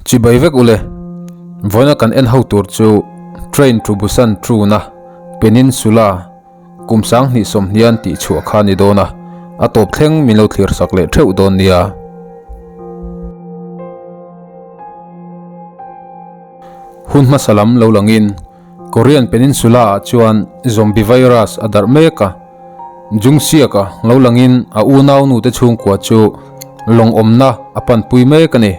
Chibai vek ule, vawiina kan en ho tur chu Train to Busan Truna Peninsula kum 2020 an tih chhuah kha a ni dawn a, a tawp thleng min lo thlir sak leh theuh dawn nia. Hun hmasa lam lo langin Korean Peninsula ah chuan zombie virus a darh mek a, Jungsiak-a lo langin a unaunu te chhungkua chu lawng awmna a panpui mek a ni.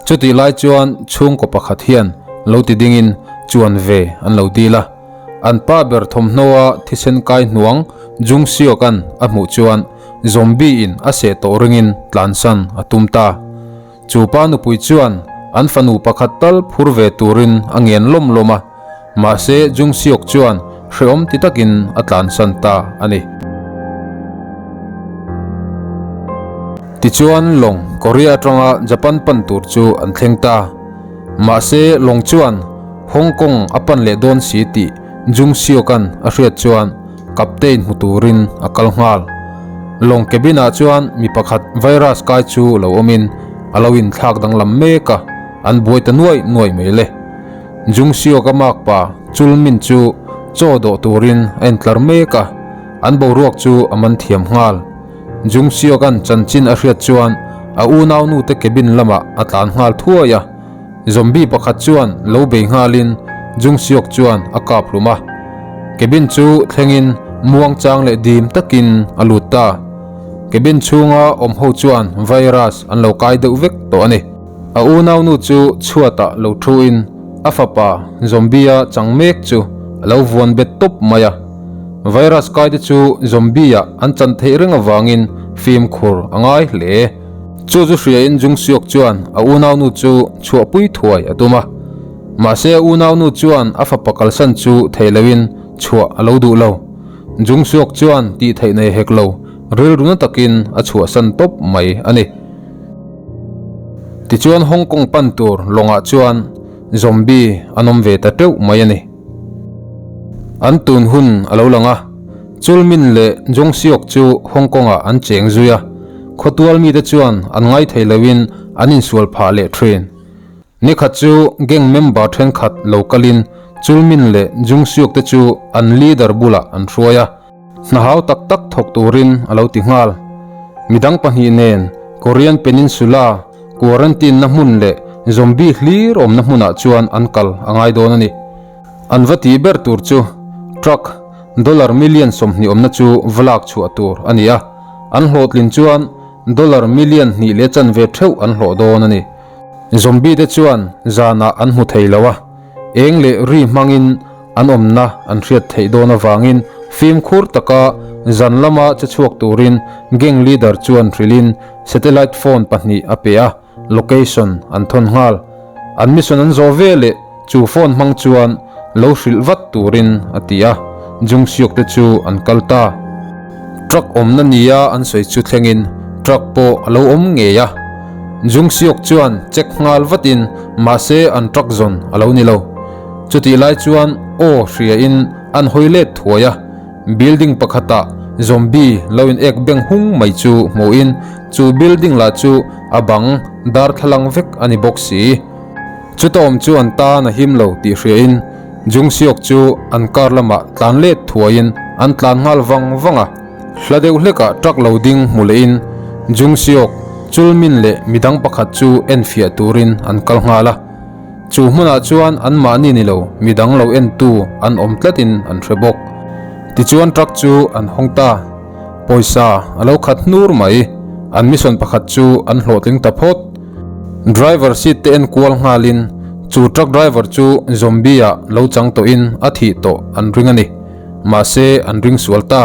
Chutih lai chuan chhungkaw pakhat hian lo ti dingin chuan ve an lo dil a, an pa ber thawmhnawa thisen kai hnuang Jungsiak-a'n a hmuh chuan zombie in a seh tawh ringin tlansan a tum ta. Chu pa nupui chuan an fanu pakhat tal phur ve turin a ngen lawm lawm a, mahse Jung Seok chuan hrehawm ti takin a tlansan ta a ni. Tichuan lawng Korea atanga Japan pan tur chu an thleng ta. Mahse lawng chuan Hong Kong a pan leh dawn si tih Jung Seok-a'n a hriat chuan Captain hmu turin a kal nghal. Lawng cabin ah chuan mi pakhat virus kai chu lo awmin a lo inthlak danglam mek a, an buai ta nuai nuai mai le. Jung Seok a mak pa Chul Min chu chaw dawh turin a intlar mek a, an boruak chu a man thiam nghal. Jung Seok an chanchin a hriat chuan a unaunu te cabin lamah a tlan nghal thuai a. Zombie pakhat chuan lo bei nghalin Jung Seok chuan a kap hlum a. Cabin chu thlengin muang chang leh dim takin a lut ta. Cabin chhunga awm ho chuan virus an lo kai deuh vek tawh a ni. A unaunu chu chhuatah lo thuin a fapa zombie-a chang mek chu a lo vuan bet tawp mai a. Virus kaite chu zombie-ah an chan theih reng avangin fimkhur a ngai hle. Chu chu hriain Jung Seok chuan a unaunu chu chhuahpui thuai a tum a. Mahse a unaunu chuan a fapa kalsan chu thei loin chhuah a lo duh lo. Jung Seok chuan tih theih nei hek lo, rilru na takin a chhuahsan tawp mai a ni. Tichuan Hong Kong pan tur lawngah chuan zombie an awm ve ta teuh mai a ni. An tun hun a lo lang a, Chulmin leh Jung Seok chu Hong Kong ah an cheng zui a. Khawtual mite chuan an ngaithei loin an insual phah leh thin. Nikhat chu gang member thenkhat lo kalin Chulmin leh Jung Seok te chu an leader bulah an hruai a, hna hau tak tak thawk turin a lo ti nghal. Midang pahnih nen Korean Peninsula quarantine na hmun leh zombie hlir awmna hmunah chuan an kal a ngai dawn a ni. An va tih ber tur chu truck dollar million 20 awmna chu va lak chhuah tur a ni a. An hlawhtlin chuan dollar million hnih leh chanve theuh an hlawh dawn a ni. Zombie te chuan zanah an hmu thei lo a, eng leh ri hmangin an awmna an hriat theih dawn avangin fimkhur taka zan lama che chhuak turin gang leader chuan hrilhin satellite phone pahnih a pe a, location an thawn nghal. An mission an zawh ve leh chu phone hmang chuan lo hrilh vat turin a ti a, Jung Seok te chu an kal ta. Truck awmna nia an sawi chu thlengin truck pawh a lo awm ngei a. Jung Seok chuan check nghal vatin mahse an truck zawn a lo ni lo. Chutih lai chuan aw hriain an hawi let thuai a, building pakhatah zombie lo in ek beng hung mai chu hmuhin chu building lah chu a bang darthlalang vek a ni bawk si. Chuta awm chu an tan a him lo tih hriain Jung Seok chu an car lamah tlan let thuaiin an tlan nghal vang vang a. Hla deuh hlekah truck lo ding hmu lehin Jung Seok, Chulmin leh midang pakhat chu enfiah turin an kal nghal a. Chu hmunah chuan anmahni ni lo midang lo entu an awm tlatin an hre bawk. Tichuan truck chu an hawng ta. Pawisa a lo khat hnur mai. An mission pakhat chu an hlawhtling ta phawt. Driver seat te en kual nghalin chu truck driver chu zombie ah lo chang tawhin a thih tawh an ring a ni. Mahse an ring sual ta.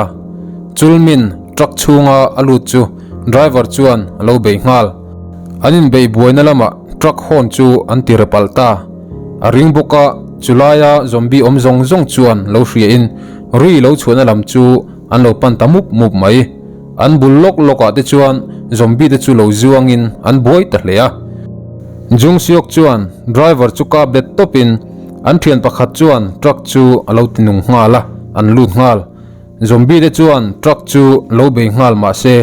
Chulmin truck chhunga a lut chu driver chuan a lo bei nghal. An inbeih buaina lamah truck horn chu an ti repalh ta. A ring bawk a, chulaia zombie awm zawng zawng chuan lo hriain ri lo chhuahna lam chu an lo pan ta mup mup mai. An bul lawk lawk ah te chuan zombie te chu lo zuangin an buai ta hle a. Jung Seok chuan driver chu kap let tawp in an thian pakhat chuan truck chu a lo ti nung nghal a, an lut nghal. Zombie te chuan truck chu lo bei nghal mahse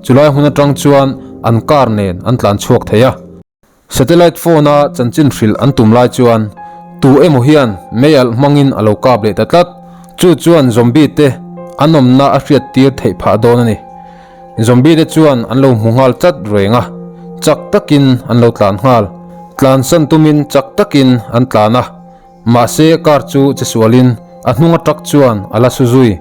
chulai hun atang chuan an car nen an tlan chhuak thei a. Satellite phone a chanchin hrilh an tum lai chuan tu emaw hian mei alh hmangin a lo kap leh ta tlat. Chu chuan zombie te an awmna a hriat tir theih phah dawn a ni. Zombie te chuan an lo hmu nghal chat reng a, chak takin an lo tlan nghal. Tlansan tumin chak takin an tlan a. Mahse car chu che sualin a hnung aṭak chuan a la su zui.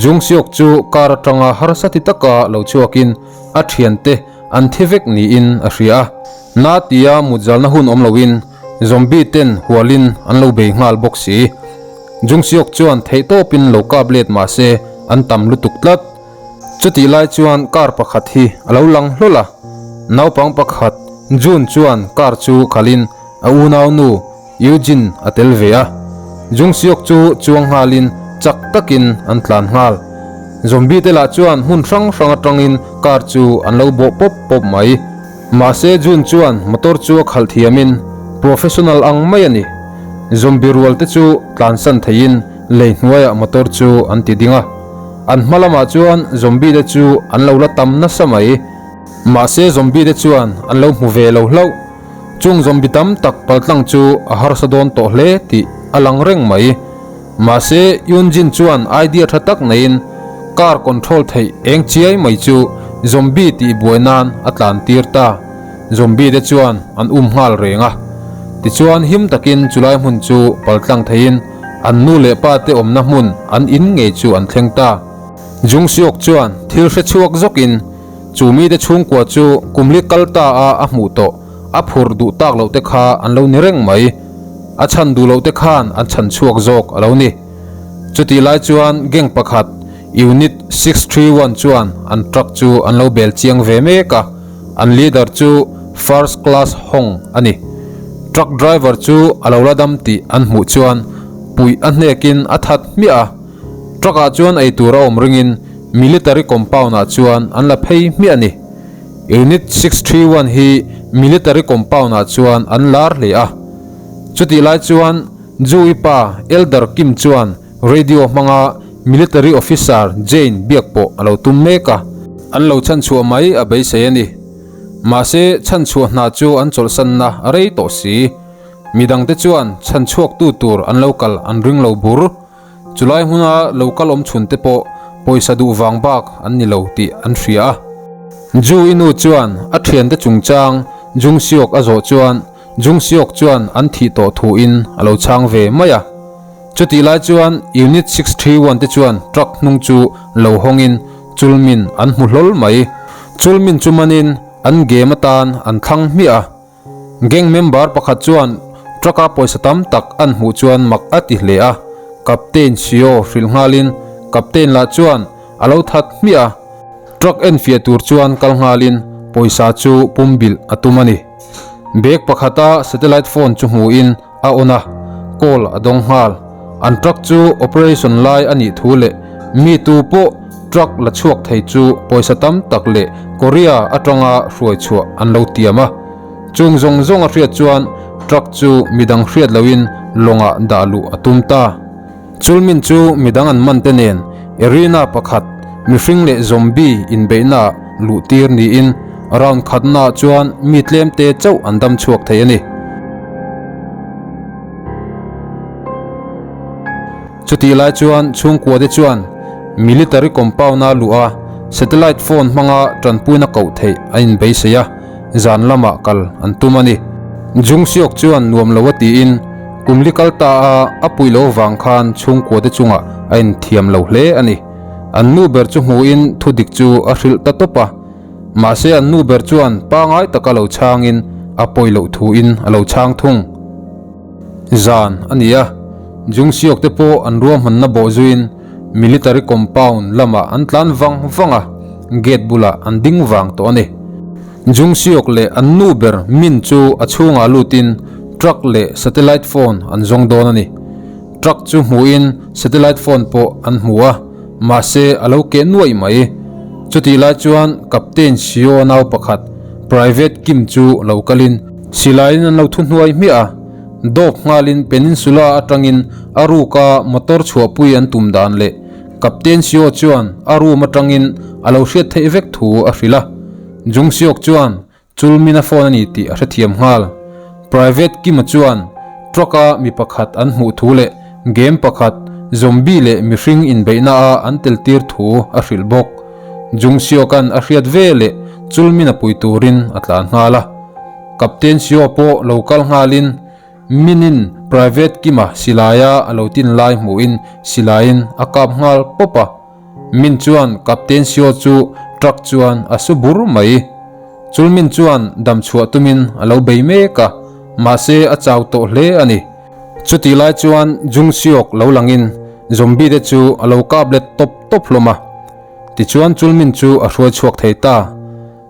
Jung Seok chu car aṭanga harsa ti taka lo chhuakin a ṭhiante an thi vek niin a hria a. Na tia mutzalna hun awm loin zombie ten hualin an lo bei nghal bawk si. Jung Seok chuan theihtawpin lo kap let mahse an tam lutuk tlat. Chutih lai chuan car pakhat hi a lo lang hlawl a, naupang pakhat Jun chuan car chu khalhin a unaunu Eugene a tel ve a, Jung Seok chu chuang nghalin chak takin an tlan nghal. Zombie te lah chuan hmun hrang hrang atangin car chu an lo bawh pawp pawp mai. Mahse Jun chuan motor chu a khalh thiamin professional ang mai a ni. Zombie rual te chu tlansan theiin lei hnuaiah motor chu an ti ding a. An hma lamah chuan zombie te chu an lo la tam nasa mai. Mahse zombie te chuan an lo hmu ve lo hlauh. Chung zombie tam tak paltlang chu a harsa dawn tawh hle tih a lang reng mai. Mahse Yunjin chuan idea tha tak neiin car control theih eng chiai mai chu zombie tih buai nan a tlan tir ta. Zombie te chuan an um nghal reng a. Tichuan him takin chulai hmun chu paltlang theiin an nu leh pa te awmna hmun an in ngei chu an thleng ta. Jung Seok chuan thil hre chhuak zawkin Chu mite chhungkua chu kumli kal ta a a hmuh tawh, a phur duh tak loh te kha an lo ni reng mai. A chhan duh loh te khan an chhan chhuak zawk a lo ni. Chutih lai chuan gang pakhat Unit 631 chuan an truck chu an lo bel chiang ve mek a, an leader chu First Class Hong a ni. Truck driver chu a lo la dam tih an hmuh chuan puih a hnekin a that hmiah a. Truck ah chuan ei tur a awm ringin Military compound ah chuan an la phei hmiah a ni. Unit 631 hi Military compound ah chuan an lar hle a. Chutih lai chuan Ju-i pa Elder Kim chuan radio hmanga Military officer Jane biak pawh a lo tum mek a. An lo chhanchhuah mai a beisei a ni. Mahse chhanchhuah hna chu an chawlhsanna a rei tawh si. Midangte chuan chhanchhuaktu tur an lo kal an ring lo bur. Chulai hmuna lo kal awm chhun te pawh pawisa duh vang bak an ni lo tih an hria a. Ju i nu chuan a thiante chungchang Jung Seok a zawh chuan Jung Seok chuan an thih tawh thu in a lo chhang ve mai a. Chutih lai chuan Unit 631 te chuan truck hnung chu lo hawng in Chulmin an hmu hlawl mai. Chulmin chu man in an game atan an thlang hmiah a. Gang member pakhat chuan truck a pawisa tam tak an hmuh chuan mak a ti hle a, Captain Seo hrilh nghalin Captain lah chuan a lo that hmiah a, truck enfiah tur chuan kal nghalin pawisa chu pum bilh a tum a ni. Bag pakhata satellite phone chu hmuhin a on a, call a dawng nghal. An truck chu operation lai a nih thu leh mi tu pawh truck la chhuak thei chu pawisa tam tak leh Korea atanga hruai chhuah an lo tiam a. Chung zawng zawng a hriat chuan truck chu midang hriat loin lawngah dah luh a tum ta. Chulmin chu midang an man te nen arena pakhat mihring leh zombie inbeihnaah luh tir niin round khatnaah chuan mi tlem te chauh an dam chhuak thei a ni. Chutih lai chuan chhungkua te chuan military compound-a luh a satellite phone hmanga tanpuina koh theih a inbeisei a. Zan lamah kal an tum a ni. Jung Seok chuan nuam lo a tiin kum li kal ta a a puih lo vang khan chhungkua te chungah a inthiam lo hle a ni. An nu ber chu hmuhin thu dik chu a hrilh ta tawp a. Mahse an nu ber chuan pangai taka lo chhangin a pawi loh thuin a lo chhang thung. Zan a ni a, Jung Seok te pawh an ruahmanna bawh zuiin Military compound lamah an tlan vang vang a, gate bulah an ding vang tawh a ni. Jung Seok leh an nu ber Min chu a chhungah lutin truck leh satellite phone an zawng dawn a ni. Truck chu hmuhin satellite phone pawh an hmu a, mahse a lo keh nuaih mai. Chutih lai chuan Captain Seo nau pakhat Private Kim chu lo kalin silaiin an lo thu hnuai hmiah a. Dawp nghalin Peninsula atangin a ruka motor chhuahpui an tum dan leh Captain Seo chuan a room atangin a lo hriat theih vek thu a hrilh a. Jung Seok chuan Chulmin a phone a ni tih a hrethiam nghal. Private Kim-a chuan truck-a mi pakhat an hmuh thu leh game pakhat zombie leh mihring inbeihna a an tel tir thu a hrilh bawk. Jung Seok-a'n a hriat ve leh Chulmin a pui turin a tlan nghal a. Captain Seo pawh lo kal nghalin Min-in Private Kim-a silaia a lo tin lai hmuhin silaiin a kap nghal pawp a. Min chuan Captain Seo chu truck chuan a su bur mai. Chulmin chuan dam chhuah tumin a lo bei mek a, mahse a chau tawh hle a ni. Chutih lai chuan Jung Seok lo langin zombie te chu a lo kap let tawp tawp hlawm a. Tichuan Chulmin chu a hruai chhuak thei ta.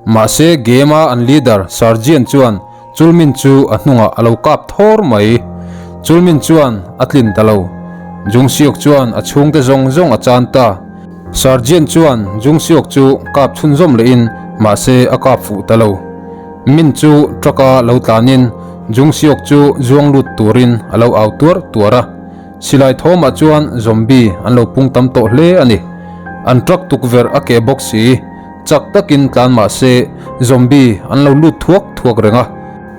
Mahse game a an leader Sergeant chuan Chulmin chu a hnungah a lo kap thawr mai. Chulmin chuan a tlin ta lo. Jung Seok chuan a chhungte zawng zawng a chan ta. Sergeant chuan Jung Seok chu kap chhunzawm lehin mahse a kap fuh ta lo. Min chu truck a lo tlanin Jung Seok chu zuang lut turin a lo au tuar tuar a. Silai thawmah chuan zombie an lo pung tam tawh hle a ni. An truck tukverh a keh bawk si. Chak takin tlan mah se zombie an lo lut thuak thuak reng a,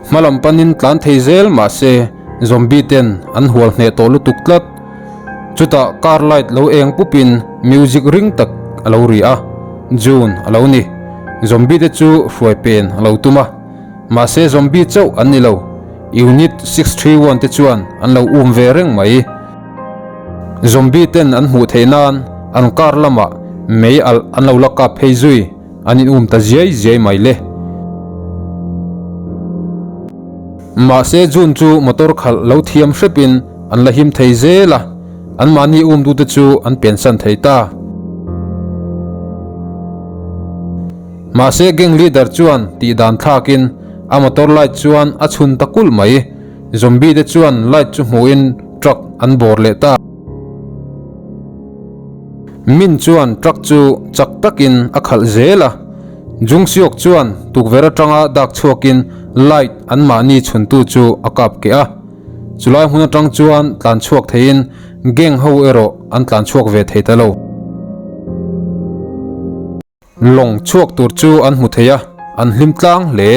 hma lam panin tlan thei zel mah se zombie ten an hual hneh tawh lutuk tlat. Chutah car light lo eng pupin music ring tak a lo ri a, June a lo ni. Zombie te chu hruai pen a lo tum a, mahse zombie chauh an ni lo, Unit 631 te chuan an lo um ve reng mai. Zombie ten an hmuh theih nan an car lamah mei alh an lo la kap phei zui an in um ta ziai ziai mai le. Mahse June chu motor khalh lo thiam hrep in an la him thei zel a, an mahni um tu te chu an pensan thei ta. Mahse gang leader chuan tih dan thlak in a motor light chuan a chhun ta kulh mai. Zombie te chuan light chu hmuhin truck an bawr leh ta. Min chuan truck chu chak takin a khalh zel a. Jung Seok chuan tukverh atanga dak chhuakin light an mahni chhuntu chu a kap keh a. Chulai hmun atang chuan tlan chhuak theiin gang ho erawh an tlan chhuak ve thei ta lo. Lawng chhuak tur chu an hmu thei a, an hlim tlang hle.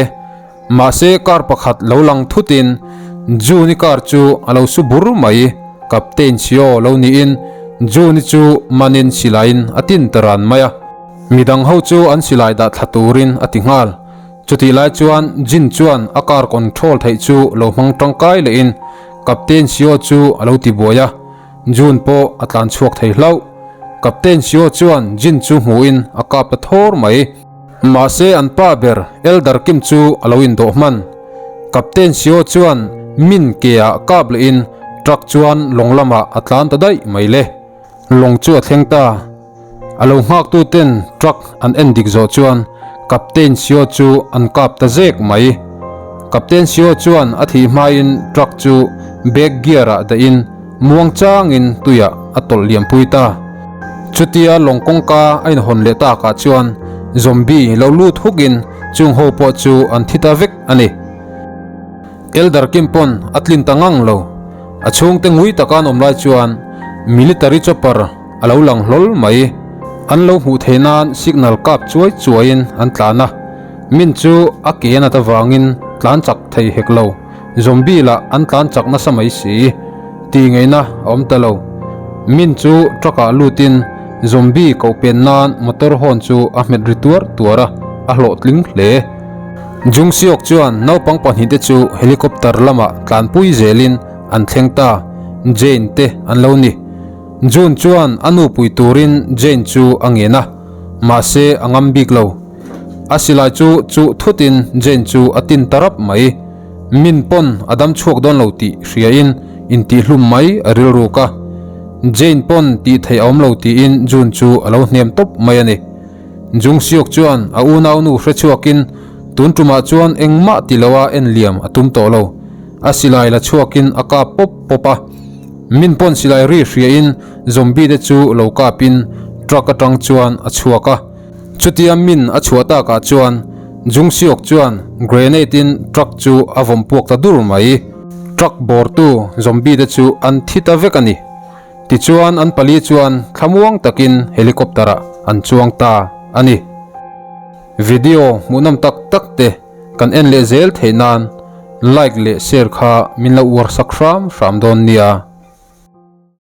Mahse car pakhat lo lang thutin June-i car chu a lo su bur mai. Captain Seo lo niin June-i chu manin silaiin a tin ta ran mai a. Midang ho chu an silai dah thla turin a ti nghal. Chutih lai chuan Jin chuan a car control theih chu lo hmang tangkai lehin Captain Seo chu a lo ti buai a. June pawh a tlan chhuak thei hlauh. Captain Seo chuan Jin chu hmuhin a kap ta thawr mai. Mahse an pa ber Elder Kim chu a lo indawh hman. Captain Seo chuan Min ke ah kap lehin truck chuan lawng lamah a tlan ta daih mai le. Lawng chu a thleng ta. A lo nghaktu ten truck an en dik zawh chuan Captain Seo chu an kap ta zek mai. Captain Seo chuan a thih hmain truck chu back gear ah dahin muang changin tuiah a tawlh liam pui ta. Chutia lawng kawngka a inhawn leh takah chuan zombie lo lut hukin chung ho pawh chu an thi ta vek a ni. Elder Kim pawn a tlin ta ngang lo. A chhungte ngui taka an awm lai chuan military chopper a lo lang hlawl mai. An lo hmuh theih nan signal kap chuai chuaiin an tlan a, min chu a ke nat avangin tlan chak thei hek lo. Zombie lah an tlan chak nasa mai si. Ti ngaihna a awm ta lo. Min chu truck ah lutin zombie koh pen nan motor horn chu a hmet ri tuar tuar a, a hlawhtling hle. Jung Seok chuan naupang pahnihte chu helicopter lamah tlanpui zelin an thleng ta. Jane te an lo ni. June chuan a nu pui turin Jane chu a ngen a, mahse a ngam bik lo. A silai chu chuh thutin Jane chu a tin ta rap mai. Min pawn a dam chhuak dawn lo tih hriain intihhlum mai a rilruk a. Jane pawn tih theih a awm lo tiin June chu a lo hnem tawp mai a ni. Jung Seok chuan a unaunu hre chhuakin tun tumah chuan engmah ti loa en liam a tum tawh lo. A silai la chhuakin a kap pawp pawp a. Min pawn silai ri hriain zombie te chu lo kapin truck atang chuan a chhuak a. Chutia min a chhuah takah chuan Jung Seok chuan grenade in truck chu a vawm puak ta dur mai. Truck bawrtu zombie te chu an thi ta vek a ni. Tichuan an pali chuan thlamuang takin helicopter ah an chuang ta a ni. Video hmuhnawm tak tak te. Kan en leh zel theih nan like leh share kha min lo uar sak hram hram dawn nia.